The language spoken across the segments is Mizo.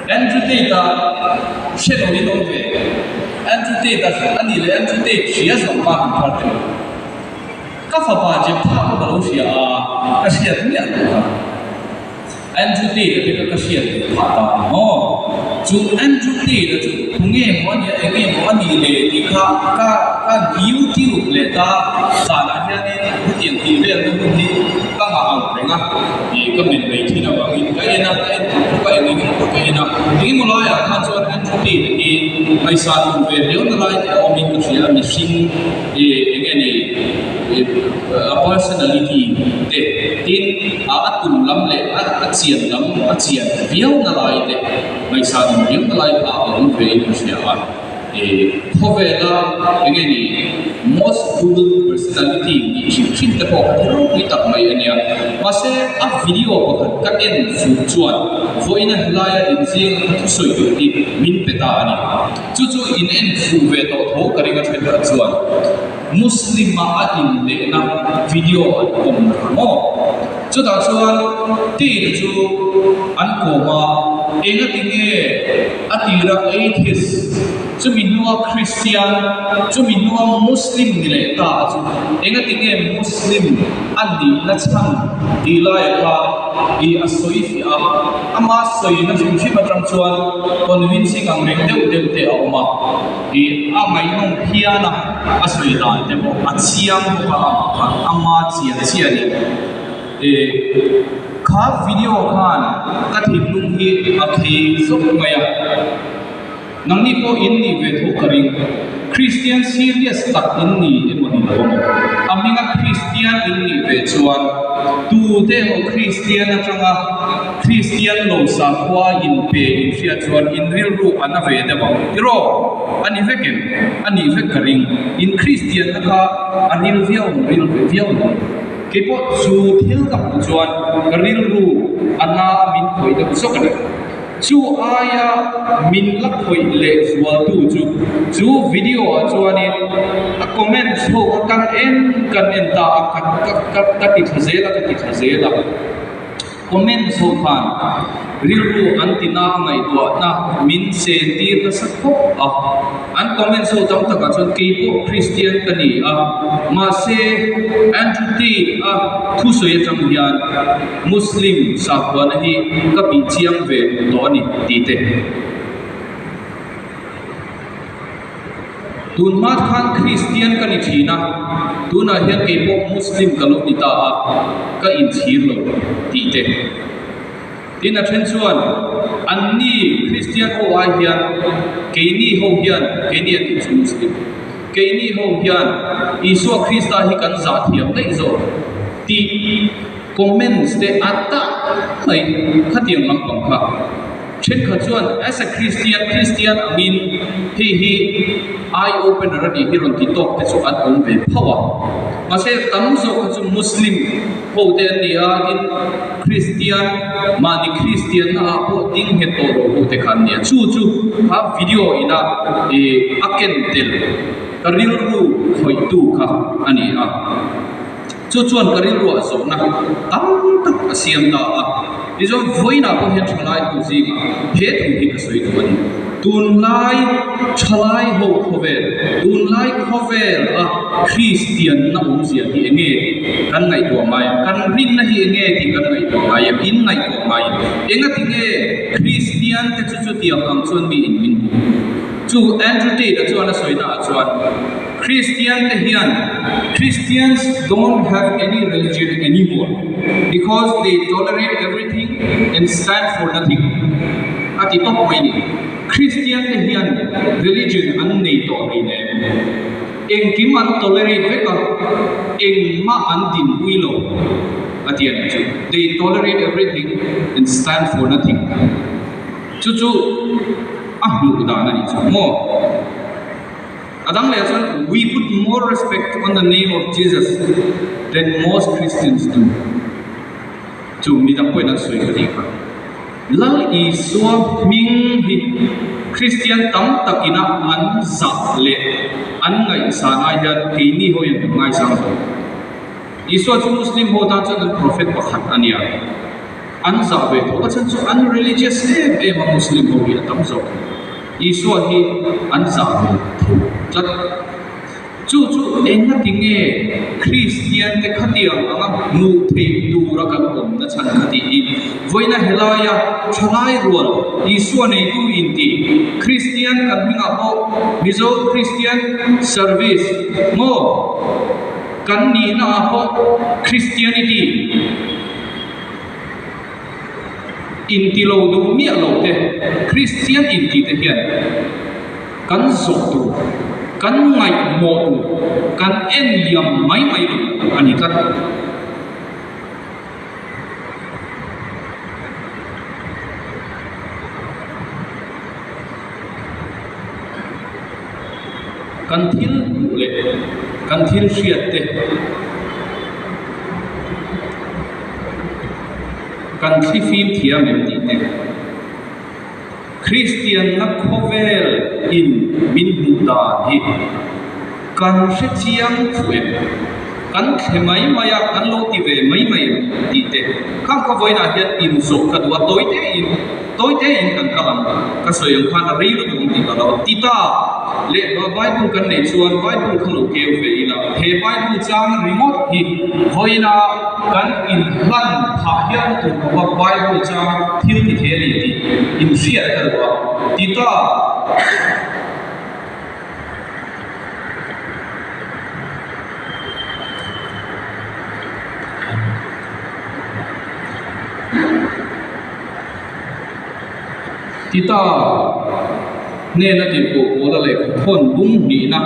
Andrew Tate-a hre lo in awm ve. Andrew Tate-a a nih leh Andrew Tate hria zawng kha han phar teh u. Ka fapa Jephtha pawh ka lo hria a, ka hriat miah loh kha. Andrew Tate-a te kha ka hriat leh phah ta ang maw? Chu Andrew Tate-a chu tu nge maw a nia, eng nge maw a nih le tih kha ka ka YouTube leh ta zanah hianin hetiang tih velna hun hi ka ngah ang reng a, ih ka men mai thin avangin ka en a, ka en tur pawh ka en eng emaw ka en a, eng emaw laiah khan chuan Andrew Tate-a hi ngaihsan awm ve riauna lai te a awmin ka hria a, mihring ih eng nge ni ih a personality te tin a a tum lam leh a a chian lam a chian viau na lai te ngaihsan awm viau na lai kha a awm ve in ka hria a ih khawvela eng nge ni most google personality tih hrim hrim te pawh kha ropui tak mai a nia mahse a video pakhat ka en fuh chuan vawiina helaia inzing a thusawi tur hi min pe ta a ni chu chu in en fuh ve tawh tho ka ring a thenkhat chuan. Muslim a a inlehna video an awm kha maw? Chutah chuan Tate chu an kawm a, engati nge a tira atheist, chumi hnua Christian, chumi hnua Muslim ni leh ta a chu engati nge Muslim a nihna chhan tih laiah khan i a sawi fiah a, ama sawina hrim hrim atang chuan convincing ang reng deuh deuh te a awm a, i a ngaihnawm phian a. A sawi dan te pawh a chiang bawk a amah khan ama chian chiah a ni. Ih kha video khan ka thinlung hi a khei zawk mai a, nangni pawh in nih ve tho ka ring. Kristian serious tak in ni emaw ni lo amaw? A hminga Kristian in nih ve chuan tute emaw Kristian atanga Kristian lo sakhua inpe inhriat chuan in rilru a na ve deuh ang tiraw? A ni vek em? A nih vek ka ring. In Kristianna kha a ril viau ang, ril ve viau ang. Keipawh chu thil ka hmuh chuan ka rilru a na a min khawih deuh zawk a ni. Chu aia min la khawih leh zualtu chu chu video ah chuanin a comments ho kha kan en kan en ta a, ka ka ka ti thla zel a, ka ti thla zel a. Comments ho khan rilru an tina ngaihtuahna min chen tir nasa khawp a. An comments ho tam takah chuan kei pawh Kristian ka ni a, mahse Andrew Tate a thusawi atang hian Muslim sakhuana hi ka bih chiang ve tawh a ni tih te. Tun hma khan Kristian ka ni thin a, tunah hian kei pawh Muslim ka lo ni ta a, ka inchhir lo tih te. Tin a then chuan, Anni Kristian ho ai hian keini ho hian, keini an tih chu Muslim, keini ho hian Isua Krista hi kan zah thiam daih zawk tih comments te a tak mai khatiang lampang kha. Thenkhat chuan as a Christian, Christian angin hei hi eye opener a nih hi rawn ti tawk te chu an awm ve phauh a. Mahse tam zawk kha chu Muslim ho te an ni a, tin Christian, mahni Christian na ah pawh ding nghet tawh lo ho te kha an ni a. Chu chu kha video ina ih a ken tel ka rilru khawihtu kha a ni a. Chu chuan ka rilruah zawhna tam tak a siam ta a, tichuan vawiinah pawh hian thalai ho zingah he thu hi ka sawi duh a ni. Tunlai thalai ho khawvel, tunlai khawvel a Kristianna awmzia hi eng nge tih kan ngaihtuah ngai em? Kan rinna hi eng nge tih kan ngaihtuah ngai em? In ngaihtuah ngai em? Engati nge Kristian te chu chutiang ang chuan mi in min hmu? Chu Andrew Tate-a chuan a sawina ah chuan, Kristian te hian Christians don't have any religion anymore because they tolerate everything and stand for nothing a ti tawp mai ni. Kristian te hian religion an nei tawh rih le engkim an tolerate vek a, engmah an dinpui lo a ti a nih chu. They tolerate everything and stand for nothing. Chu chu a hmuh dan a nih chu maw? A dang leh chuan we put more respect on the name of Jesus than most Christians do. Chu mi dang pawhin an sawi kha tih kha. Lal Isua hming hi Kristian tam takina an zah leh an ngaihsan ai hian keini ho hian kan ngaisang zawk. Isua chu Muslim ho tan chuan an prophet pakhat a nia. An zah ve tho. A chhan chu an religious em em a Muslim ho hi a tam zawk. Isua hi an zah ve tho tlat. Chu chu engati nge Kristian te khatiang anga hmuh theih tura kan awmna chhan kha tih hi vawiina helaia thalai rual Isua neitu inti Kristian kan hmingah pawh Mizo Kristian Service maw kan nihna ah pawh Christianity Inti lo duh miah lo te, Kristian inti te hian kan zawh tur, kan ngaihmawh tur, kan en liam mai mai lo a ni tlat. Kan thil hmuh leh kan thil hriat te kan thli fim thiam em tih te, Kristianna khawvel in min hmuh dan hi kan hre chiang fuh em? Kan thle mai mai a, kan lo ti ve mai mai em tih te khang khaw vawiinah hian inzawh ka duh a, tawi tein. Tawi tein kan kal ang, ka sawi ang khan a rei lutuk ang tih ka lo ti ta. Lehkha Bible kan neih chuan Bible kha lo keu ve ila, he Bible chang ringawt hi vawiina kan inhlan phah hial na tur khawpa Bible chang thil ti thei a ni tih inhriat ka duh a ti ta. Tita hnena tirhkoh Paula lehkha thawn bung hnihna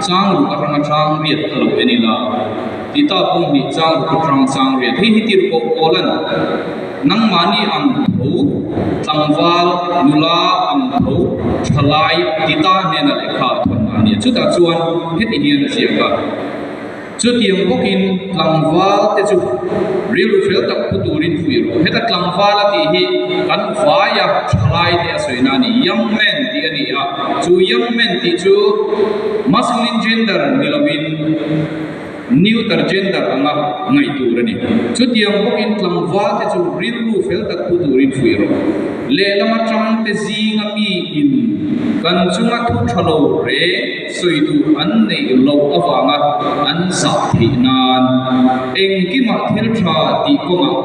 chang ruk atanga chang riat kha lo en ila, Tita bung hnih chang ruk atang chang riat. Hei hi tirhkoh Paula'n nangmahni ang tho, tlangval, nula ang tho, thalai Tita hnena lehkha a thawn a nia. Chutah chuan heti hian a ziak a. Chutiang bawkin tlangval te chu rilru fel tak pu turin fuih rawh. Heta tlangval a tih hi kan vaia thalai te a sawina a ni. Young man tih a ni a, chu young man tih chu masculine gender ni lovin neuter gender anga ngaih tur a ni. Chutiang bawkin tlangval te chu rilru fel tak pu turin fuih rawh. Lehlam atang te zinga mi in kan chunga thu tha lo reng sawi tur an neih loh avanga an zah theih nan engkimah thil tha tih kawngah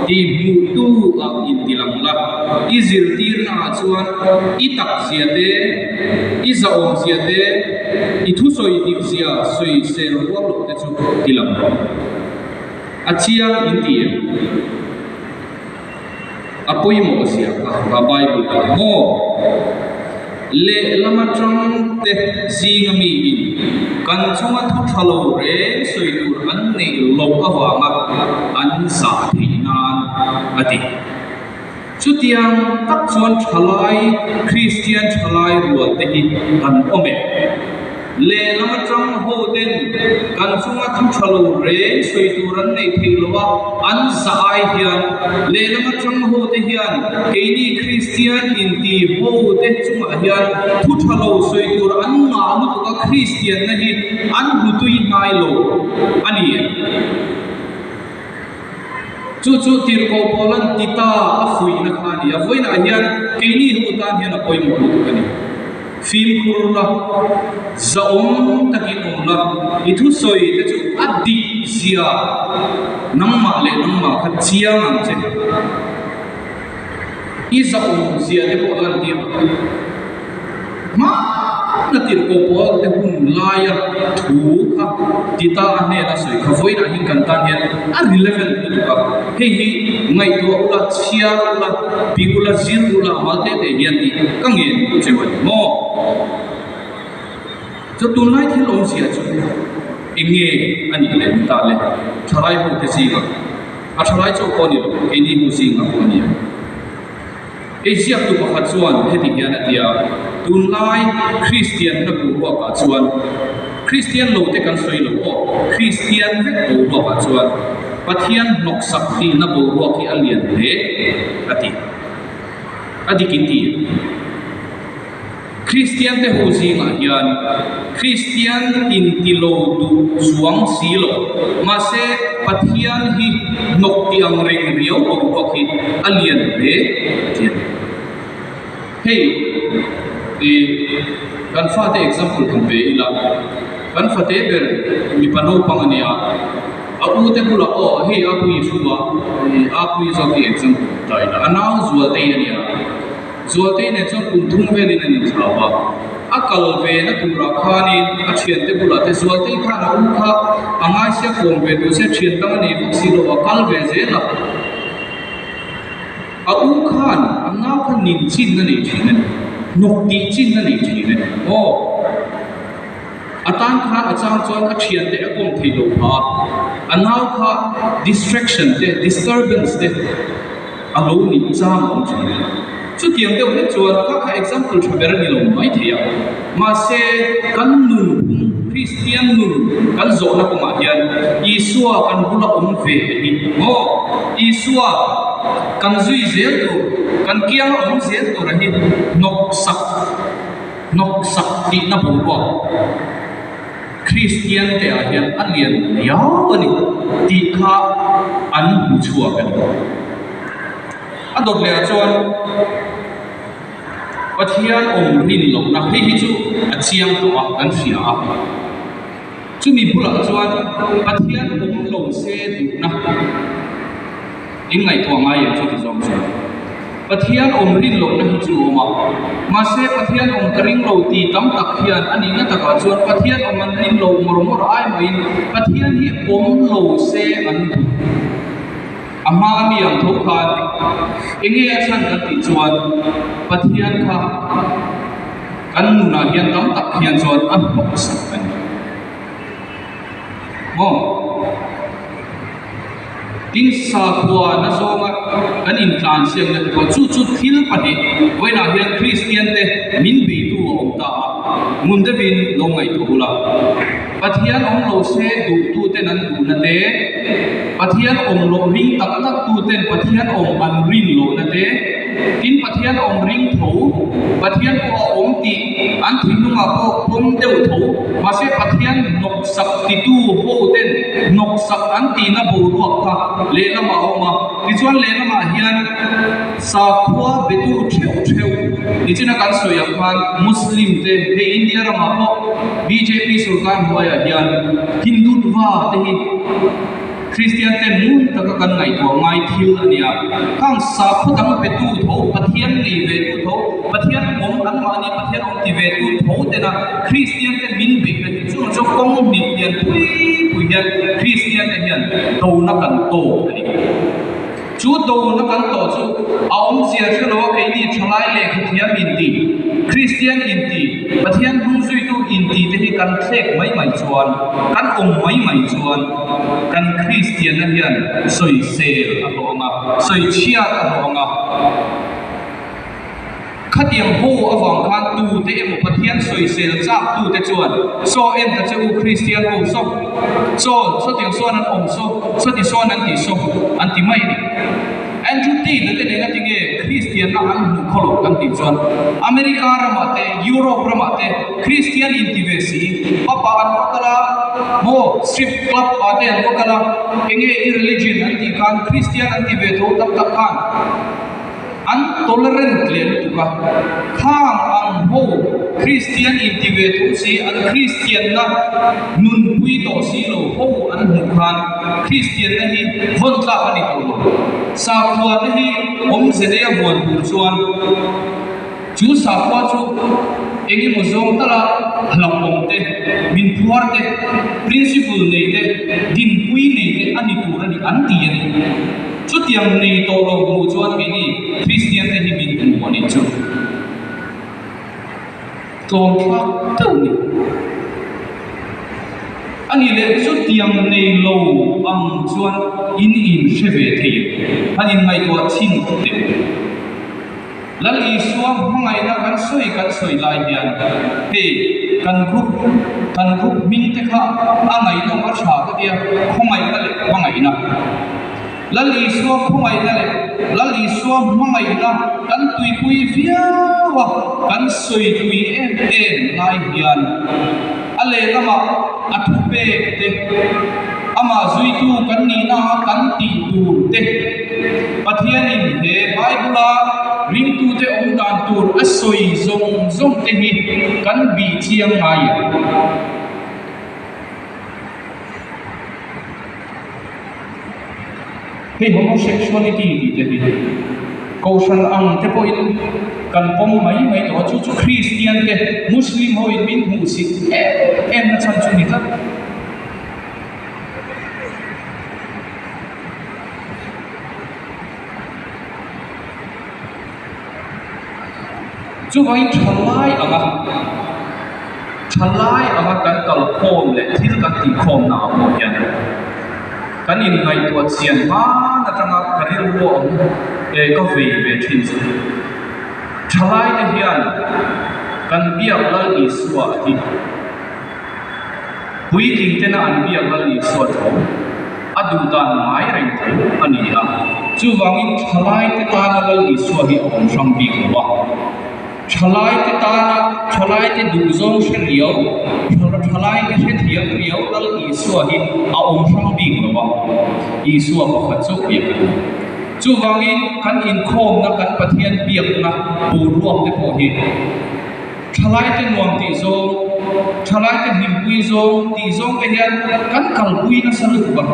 tih hmuhtu ah inti lang la, i zirtirna ah chuan i tak zia te, i zahawm zia te, i thusawi dik zia sawi sel rual loh te chu ti lang rawh. A chiang inti em? A pawimawh zia kha ka Bible ah maw? Lehlam atang te zinga miin kan chunga thu tha lo reng sawi tur an neih loh avanga an zah theih nan a ti. Chutiang tak chuan thalai Kristian thalai rual te hi kan awm e. Lehlam atang ho ten kan chunga thu tha lo reng sawi tur an neih theih lo a, an zah ai hian lehlam atang ho te hian keini Kristian inti ho te chungah hian thu tha lo sawi tur an ngah lutuk a, Kristianna hi an hlutui ngai lo a ni. Chu chu tirhkoh Paula'n ti ta a fuihna kha a ni a, vawiinah hian keini ho tan hian a pawimawh lutuk a ni. Fimkhur la, zahawm takin awm la, i thusawi te chu a dik zia nangmah leh nangmah kha chiang ang che. I zahawm zia te pawh lantir ang. Hmana tirhkoh pawl te hun laia thu kha Tita a hnena sawi kha vawiinah hian kan tan hian a relevant lutuk a, hei hi ngaihtuah ula, chhiar ula, bih ula, zir ula a mal tete hian tih ka ngen cheu a ni maw? Chu tunlai thil awmzia chu eng nge a nih leh ni ta le? Thalai ho te zingah, a thalai chauh pawh a ni lo, keini ho zingah pawh a ni ang. Hei ziaktu pakhat chuan heti hian a ti a, Tunlai Kristianna boruakah chuan, Kristian lo te kan sawi lo aw, Kristian vek boruakah chuan Pathian hnawksak tihna boruak hi a lian hle a ti. A dik in ti em? Kristiante ho zingah hian Kristian inti lo duh chuang si lo, mahse Pathian hi hnawk ti ang reng riau boruak hi a lian hle a ti a ni. Hei i kan fate example han pe ila, kan fate ber mipa naupang a nia, a u te bulah aw hei a pui thu a, a pui zawk hi example ta ila, a nau Zualtei a nia. Zualtei nen chuan kum thum velin an inthlau a, a kal ve na turah khanin a thiante bulah te Zualtei khan a u kha a ngaisia kawm ve tur se thian dang a nei vak si lo a, kal ve zel a. A u khan a nau kha nin chin a nei thin a ni, hnawk tih chin a nei thin a ni. Aw, a tan khan a chang chuan a thiante a kawm thei lo phah a, a nau kha distraction te, disturbance te a lo nih chang a awm thin a ni. Chutiang deuh hlek chuan kha kha example tha ber a ni lo mai thei a, mahse kan nun phung Kristian nun kan zawhna kawngah hian Isua kan bula awm ve hi maw? Isua kan zui zel tur, kan kianga awm zel tura hi hnawksak, hnawksak tihna boruak Kristian te ah hian a lian riau a ni tih kha an hmu chhuak a ni. A dawt leh ah chuan Pathian awm rin lohna hei hi chu a chiang tawh a, kan hria a. Chumi bulah chuan Pathian awm lo se duhna in ngaihtuah ngai em chu ti zawng chuan. Pathian awm rin lohna hi chu a awm a, mahse Pathian awm ka ring lo ti tam tak hian a nihna takah chuan Pathian awm an rin lo ngawr ngawr ai mahin Pathian hi awm lo se an duh. A hma a mi ang tho khan eng nge a chhan kan tih chuan Pathian kha kan nunah hian tam tak hian chuan a hnawksak a ni. Maw? Tin sakhua nazawnga kan intlansiakna te pawh chu chu thil pahnih vawiinah hian Kristian te min beitu a awm ta a, ngun deuhin lo ngaihtuah ula. Pathian awm lo se duhtuten an duhna te, Pathian awm loh ring tak tak tuten Pathian awm an rin lohna te, tin Pathian awm ring tho, Pathian pawh a awm tih an thinlungah pawh pawm deuh tho, mahse Pathian hnawksak titu ho ten hnawksak an tihna boruak kha lehlamah a awm a, tichuan lehlamah hian sakhua betu theuh theuh nichina kan sawi ang khan Muslim te hei India ramah pawh bjp sorkar hnuaiah hian Hindutva te hi Kristian te ngun taka kan ngaihtuah ngai thil a nia. Khang sakhaw dang petu tho, Pathian nei ve tu tho, Pathian awm anmahni Pathian awm ti ve tu tho tena Kristian te min beihna hi chu chu kawng hnih lian pui pui hian Kristian te hian dona kan tawk a ni. Chu dona kan tawh chu a awmzia hre lo a keini thalai lehkha thiam inti, Kristian inti, Pathian hnungzuitu inti te hi kan thlek mai mai chuan, kan awm mai mai chuan kan Kristianna hian sawisel a hlawh ang a, sawichhiat a hlawh ang a. Khatiang ho avang khan tute emaw Pathian sawisel chak tute chuan, Saw en ta che u Kristian ho saw, saw sawtiang sawn an awm saw, sawti sawn an tih saw, an ti mai a ni. Andrew Tate te nen a tinge Kristianna an hmuh khaw lo kan tih chuan America ramah te Europe ramah te Kristian inti ve si, papa an va kal a, maw strip club ah te an va kal a, enge i religion an tih khan Kristian an ti ve tho tak tak khan, An tolerant leh lutuk a, khang ang ho Kristian inti ve tho si, an Kristianna nunpui tawh si lo ho an hmuh khan Kristianna hi vawn tlak a ni tawh lo. Sakhuana hi awmze neia vuan tur chuan chu sakhua chu eng emaw zawng tala hlauhawm te, min phuar te, principle nei te, dinpui nei te a ni tur a ni an ti a ni. Chutiang nei tawh lo hmuh chuan keini Kristian te hi min hmu a nih chu. Tlawm thlak deuh ni. A nih leh chutiang nei lo ang chuan in in hre ve thei em? Han in ngaihtuah chhin teh u. Lal Isua hmangaihna kan sawi kan sawi lai hian hei kan group kan group hming te kha a ngaihnawm a tha ka tia khawngaihna leh hmangaihna. Lal Isua khawngaihna leh. Lal Isua hmangaihna kan tuipui viau a, kan sawi tui em em lai hian a lehlamah a thupek te, amah zuitu kan nihna a kan tih tur te, Pathianin he Bible-a ringtute awm dan tur a sawi zawng zawng te hi kan bih chiang ngai em? Hei homosexuality tih te hi Kohhran ang te pawhin kan pawm mai mai tawh a, chu chu Kristian te Muslim ho in min hmuhsit em em na chhan chu ni tlat. Chuvangin thalai anga thalai anga kan kalkhawm leh thil kan tihkhawmna ah pawh hian kan inngaihtuah chian hman atanga ka rilru a awm eh ka vei ve thin chu thalai te hian kan biak Lal Isua hi Puitling tena an biak Lal Isua tho a duh dan ngai reng tho a ni a, chuvangin thalaite tana Lal Isua hi a awm hrang bik lo a. Thalaite tana thalaite duhzawng hre riau, thalaite hrethiam riau Lal Isua hi a awm hrang bik lo a, Isua pakhat chauh biak a ni. Chuvangin kan inkhawmna kan Pathian biakna boruak te pawh hi, Thalaite nuam tih zawng, thalaite hlimpui zawng tih zawng te hian kan kalpui nasa lutuk a.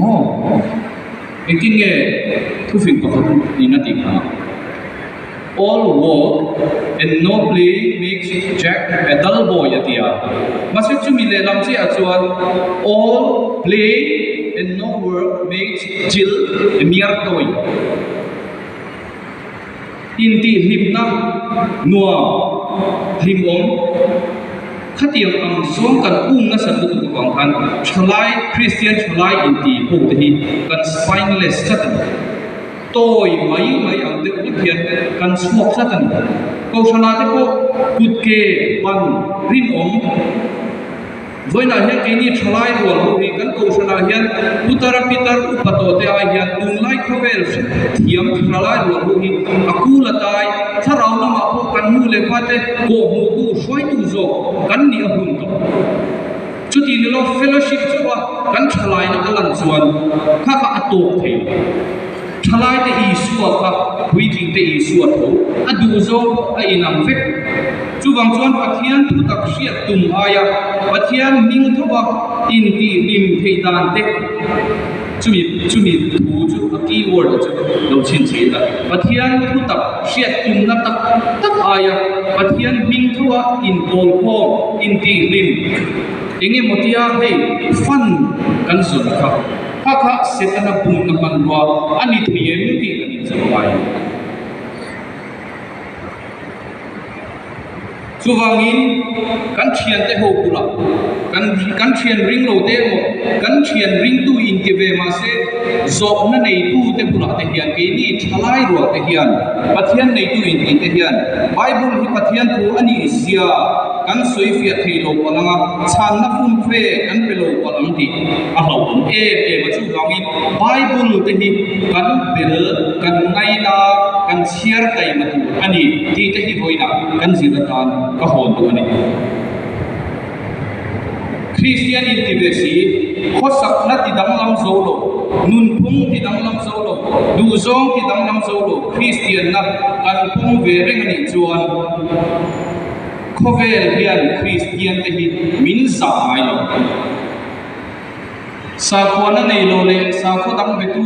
Maw? Engtin nge thufing pakhat in a tih kha? All work and no play makes Jack a dull boy a ti a. Mahse chumi lehlam chiahah chuan all play and no work makes Jill a mere toy. Intihhlimna nuam hlimawm khatiang ang zawng kan um nasat lutuk avang khan thalai Kristian thalai intih ho te hi kan spineless tlat a ni. Tawi mai mai ang deuh hlek hian kan chhuak tlat a ni. Kohhranah te pawh kut ke ban rinawm. Vawiinah hian keini thalai rual ho hi kan kohhranah hian Putara Pitar upa tawh te ai hian tunlai khawvel hrethiam thalai rual ho hi a kul a tai, thlarau lamah pawh kan nu leh pa te kawhhmuhtu hruaitu zawk kan nih a hun tawh. Chuti ni lo fellowship chauha kan thalaina a lan chuan kha kha a tawk thei lo. Thalaite Isua kha puitlingte Isua tho a duh zawng pawh a inang vek. Chuvang chuan Pathian thutak hriat tum aia Pathian hming tho a intihhlim theih dan te chumi chumi thu chu a key word a chu lo chhinchhiah ila. Pathian thutak hriat tumna tak tak aia Pathian hming tho a inpawlkhawm intihhlim eng emaw tia hei fun kan zawn kha. Kha kha Setana bumna hmanrua a ni thei em tih kan inzawm ngai. Chuvangin kan thiante ho bulah kan kan thian ring lo te emaw kan thian ringtu inti ve mahse zawhna neitu te bulah te hian keini thalai rual te hian Pathian neitu inti te hian Bible hi Pathian thu a nih zia kan sawi fiah thei lo palh ang a, chhanna fumfe kan pe lo palh ang tih a hlauhawm em em a. Chuvangin Bible te hi kan bel, kan ngaina, kan chhiar taima tur a ni tih te hi vawiinah kan zir atan ka hawn duh a ni. Kristian inti ve si, khawsakna ti danglam zo lo, nunphung ti danglam zo lo, duhzawng ti danglam zo lo Kristianna kan pawm ve reng a nih chuan, Khawvel hian Kristian te hi min zah ngai lo. Sakhuana nei lo leh sakhaw dang betu,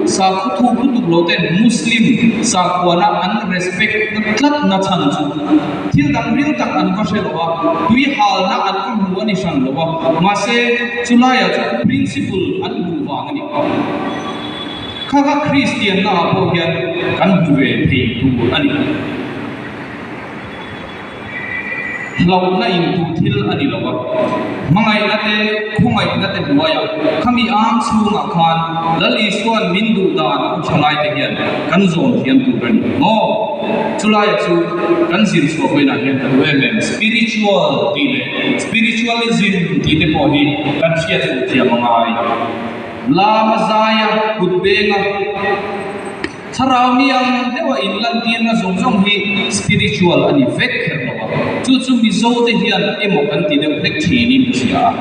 sakhaw thuk lutuk lo ten Muslim sakhuana an respect na tlat na chhan chu thil dang ril tak an va hre lo a, tui halna an va hmu a ni hran lo a, mahse chulaiah chuan principle an hmuh vang a ni. Kha kha Kristian naah pawh hian kan hmu ve thei tur a ni. Hlauhna intuh thil a ni lo a, hmangaihna te, khawngaihna te hnuaiah khami ang chhungah khan Lal Isua'n min duh dan a tha laite hian kan zawm thiam tur a ni maw? Chulaia chu kan zir chhuah vawiinah hian ka duh em em, spiritual tih leh spiritualism tih te pawh hi kan hriat fuh thiam a ngai. Lama zaia kut benga thlarau mi ang deuha inlantirna zawng zawng hi spiritual a ni vek kher lo a, chu chu Mizo te hian emaw kan ti deuh hlek thinin ka hria a.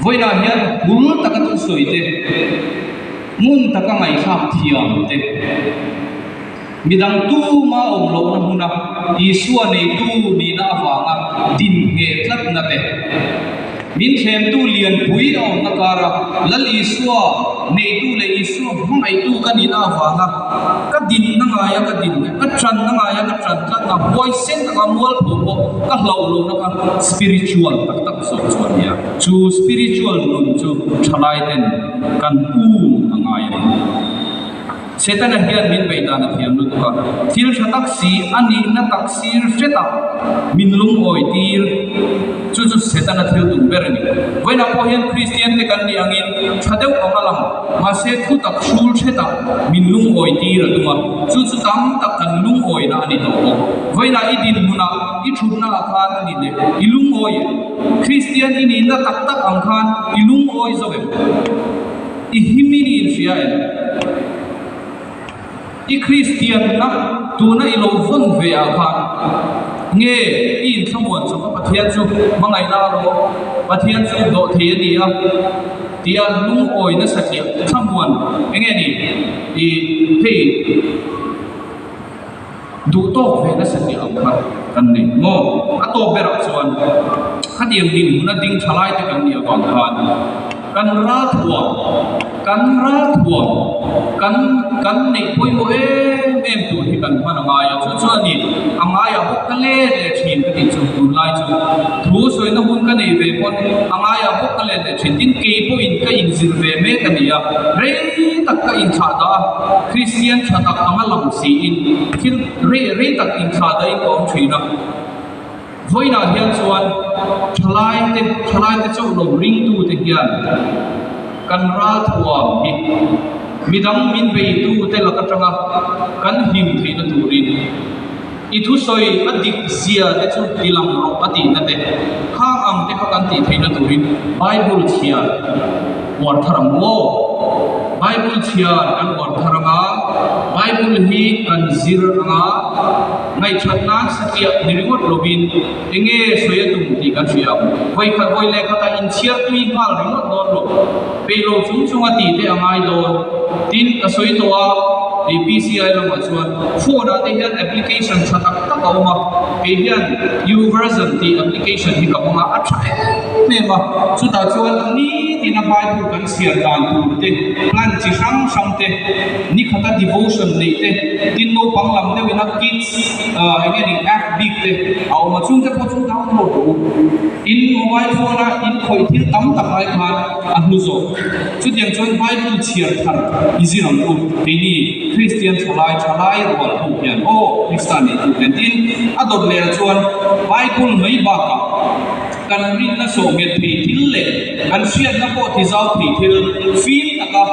Vawiinah hian bul taka thusawi te, hmun taka ngaihthlak thiam te, Midang tuma awm lohna hmuna Isua neitu nihna avanga din ngheh tlatna te, min thlemtu lianpui a awmna kara Lal Isua neitu leh Isua hmangaihtu ka nihna avanga ka dinna ngaia ka din leh ka tanna ngaia ka tan tlatna huaisen taka mualpho pawh ka hlauh lohna kha spiritual tak tak zawk chu a ni a. Chu spiritual nun chu thalaiten kan um a ngai a ni. Setana hian min beih dan a thiam lutuk a, thil tha tak si a nihna tak sir hretah min lungawi tir. Chu chu Setana thil tum ber a ni. Vawiinah pawh hian Kristian te kan nih angin tha deuh ang a lang, mahse thu tak hrul hretah min lungawi tir a tum a, chu chu tam tak kan lungawina a ni tawh bawk. Vawiinah i dinhmunah i thutnaah khan a ni leh i lungawi em? Kristian i nihna tak tak ang khan i lungawi zo em? I him i nih hria em? I Kristianna tuna i lo vawn ve ah khan nge i inthlamuan chawp a Pathian chu hmangaihna a rawh, Pathian chu dawh thei a ni a tia lungawi nasa tliah thlamuan enge ni i hei Duh tawk ve nasa tih ang kha kan nei maw? A tawp berah chuan khatiang dinhmun a ding tha lai te kan nih avang khan kan ral thuam, kan ral thuam, kan kan neih pawimawh em em tur hi kan hman a ngai a, chu chuan ni a ngaiah bawk ka let leh thin ka tih chu tunlai chu thu sawina hun ka nei ve pawn a ngaiah bawk ka let leh thin tin kei pawhin ka inzir ve mek a ni a, rei tak ka inthlah dah a. Kristian tha tak anga lang siin thil rei rei tak inthlah dahin ka awm thin a. Vawiinah hian chuan thalaite thalaite chauh lo ringtute hian kan ralthuam hi midang min beitute lak atanga kan him theihna turin i thusawi a dik zia te chu ti lang rawh a tihna te khang ang te kha kan tih theihna turin Bible chhiar uar thar ang maw? Bible chhiar kan uar thar ang a, Bible hi kan zir ang a, ngaihthat nan satliah ni ringawt lovin enge sawi a tum tih kan hria ang. Vawikhat vawi leh khatah inchhiar tui nghal ringawt dawn lo, peih lo chung chunga tih te a ngai dawn. Tin, ka sawi tawh a, ih PCI lamah chuan phone ah te hian application tha tak tak a awm a, kei hian YouVersion tih application hi ka hmang a, a tha em em a, chutah chuan nitin a Bible kan chhiar dan tur te, plan chi hrang hrang te, nikhata devotion neih te, tin naupang lam deuhin a kids ah eng nge ni app bik te a awm a, chungte pawh chu download rawh u. In mobile phone a in khawih thil tam tak lai khan a hlu zawk. Chutiang chuan Bible chhiar thar i zir ang u, keini Kristian thalai thalai rual ho hian aw Krista nei tu hian tin a dawt leh ah chuan Bible mai bakah kan rinna sawh nghet thei thil leh kan hriatna pawh ti zau thei thil fim taka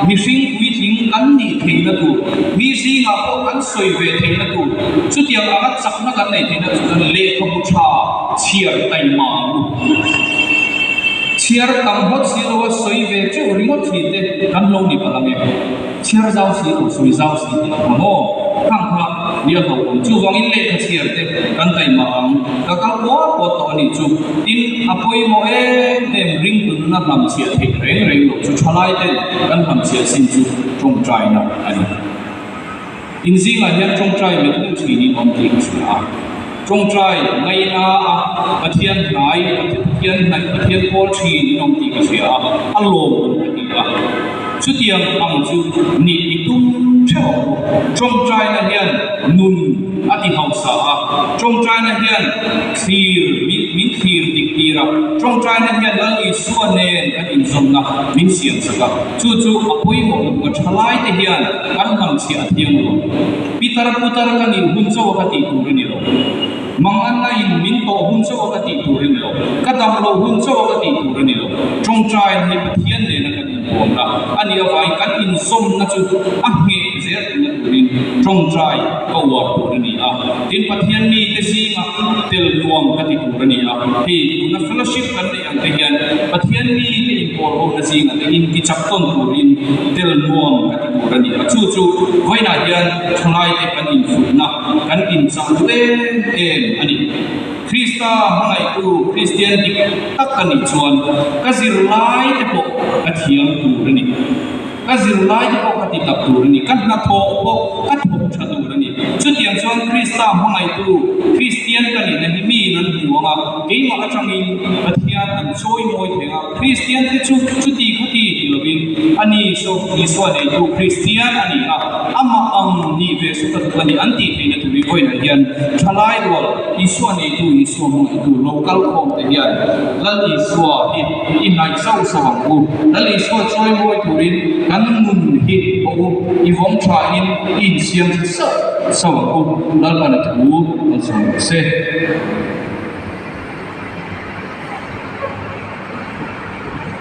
mihring puitling kan nih theihna tur, mi zingah pawh kan sawi ve theihna tur, chutiang anga chakna kan neih theihna tur chuan lehkhabu tha chhiar taima ang u. Chhiar tam hawt si lo a sawi ve teuh ringawt thin te kan lo ni palh ang e. Chhiar zau si lo, sawi zau si tih ang kha maw? Khang kha ni a hlauhawm. Chuvangin lehkha chhiar te kan taima ang. Ka kal puat puat tawh a nih chu. Tin, a pawimawh em em ringtu nuna hlamchhiah theih reng reng lo chu thalai ten kan hlamchhiah sin chu tawngtaina a ni. Inzingah hian tawngtai melh deuh thinin awm tih ka hria a. Tawngtai ngaina a Pathian hnai, Pathian hnaih, Pathian pawl thin in awm tih ka hria a, a lawmawm ka ti a. Chutiang ang chu nih i tum theuh ang u. Tawngtaina hian nun a ti hausa a, tawngtaina hian thlir min thlir dik tir a, tawngtaina hian Lal Isua nen kan inzawmna min siam sak a. Chu chu a pawimawh lutuk a, thalaite hian kan hmangchhiah a thiang lo. Pitar putar ka nih hun chauh a ka tih tur a ni lo. Manganna in min tawh hun chauh a ka tih tur a ni lo. Ka dam loh hun chauh a ka tih tur a ni lo. Tawngtai hi Pathian nena kan inpawmna a nih avangin kan inzawmna chu a ngheh zel theihna turin. Ṭawngṭai ka uar tur a ni a, tin Pathian mite zingah tel nuam ka ti tur a ni a. Hei tuna fellowship kan neih ang te hian Pathian mite inpawl hona zingah te intichak tawn turin tel nuam ka ti tur a ni a. Chu chu vawiinah hian ṭhalaite kan infuihna kan inchah duh em em a ni. Krista hmangaihtu Kristian dik tak ka nih chuan ka zirlai te pawh ka thiam tur a ni. Ka zirlai te pawh ka ti tak tur a ni. Ka hnathawh pawh ka thawk tha tur a ni. Chutiang chuan Krista hmangaihtu Kristian ka nihna hi miin an hmu ang a, keimah atangin Pathian an chawi mawi thei ang a. Kristian te chu chuti khati ti lovin a ni saw Isua neitu Kristian a ni a, amah ang nih ve su ka duh a ni an tih theihna turin vawiinah hian thalai rual Isua neitu Isua hmangaihtu lo kal khawm te hian Lal Isua hi i hnaih sauh sauh ang u. Lal Isua chawi mawi turin kan nun hi pawh u, i vawng thain i insiam tha sauh sauh ang u. Lalpana thu kan sawi rawh se.